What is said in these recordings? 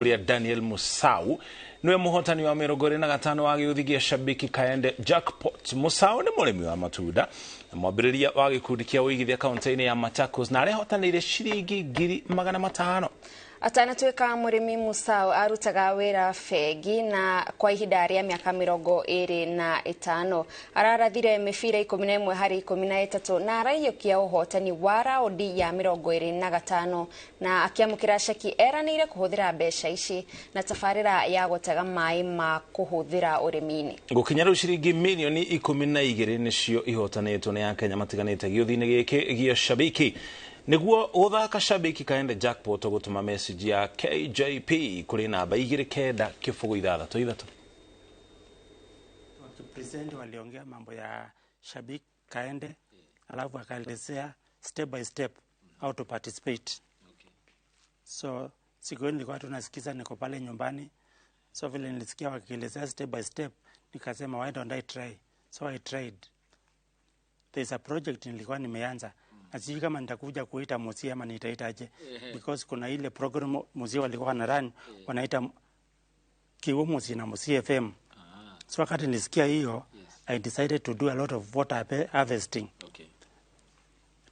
Ya Daniel Musau niwe muhotani wa 25 wa gĩũthi gĩa Shabiki Kaende Jackpot. Musau nĩ mũrĩmi wa matunda na mwambĩrĩria wa gĩkundi kĩa ũigithia kaunti-inĩ ya Machakos na arehotanĩire ciringi 500,000. Atanatuĩka mũrĩmi, Musau arutaga wĩra bengi na kwa ihinda rĩa mĩaka 25. Ararathire mĩbira 11 harĩ 13 na araiyũkia ũhotani wa raũndi ya 25 na akĩamũkĩra ceki eranĩire kũhũthĩra mbeca ici na tabarĩra ya gũtega maĩ ma kũhũthĩra ũrĩmi-inĩ. Gũkinya rĩu ciringi mirioni 12 nĩcio ihotanĩtwo nĩ Akenya matiganĩte gĩũthi-inĩ gĩkĩ gĩa Shabiki. Nĩguo gũthaka Shabiki Kaende Jackpot, gũtũma message ya KJP kũrĩ namba 29063. Wakipresent waliongea mambo ya Shabiki Kaende, alafu akaelezea step by step how to participate. So siku hiyo nilikuwa tunasikiza, niko pale nyumbani, so vile nilisikia wakielezea step by step, nikasema, "Why don't I try?" So I tried. There's a project nilikuwa nimeanza na sijui kama nitakuja kuita Musi ama nitaitaje, because kuna ile program Musi walikuwa wana run, wanaita Kiwo Musi na Musi FM. So wakati nilisikia hiyo, I decided to do a lot of water harvesting.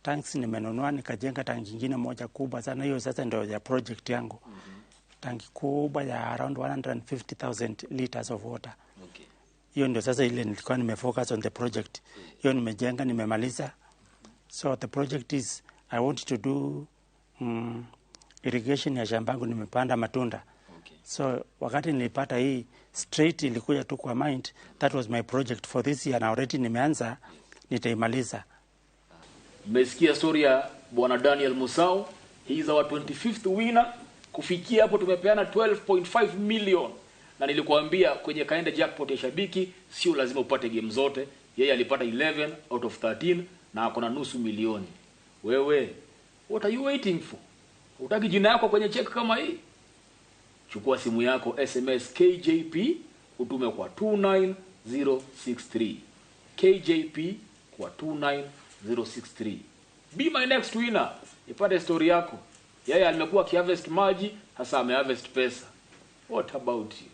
Tanks nimenunua, nikajenga tanki ingine moja kubwa sana. Hiyo sasa ndio ya project yangu. Tanki kubwa ya around 150,000 liters of water. Hiyo ndio sasa ile nilikuwa nimefocus on the project. Hiyo nimejenga, nimemaliza. So the project is I want to do irrigation ya shamba yangu, nimepanda matunda. So wakati nilipata hii, straight ilikuja tu kwa mind, that was my project for this year na already nimeanza, nitaimaliza. Mmesikia story ya bwana Daniel Musau. He is our 25th winner. Kufikia hapo tumepeana 12.5 million, na nilikuambia kwenye Kaende Jackpot ya Shabiki sio lazima upate game zote. Yeye alipata 11 out of 13 na ako na nusu milioni. Wewe, what are you waiting for? Utaki jina yako kwenye check kama hii? Chukua simu yako, SMS KJP utume kwa 29063. KJP kwa 29063. Be my next winner. Ipate story yako. Yeye amekuwa akiharvest maji, sasa ameharvest pesa. What about you?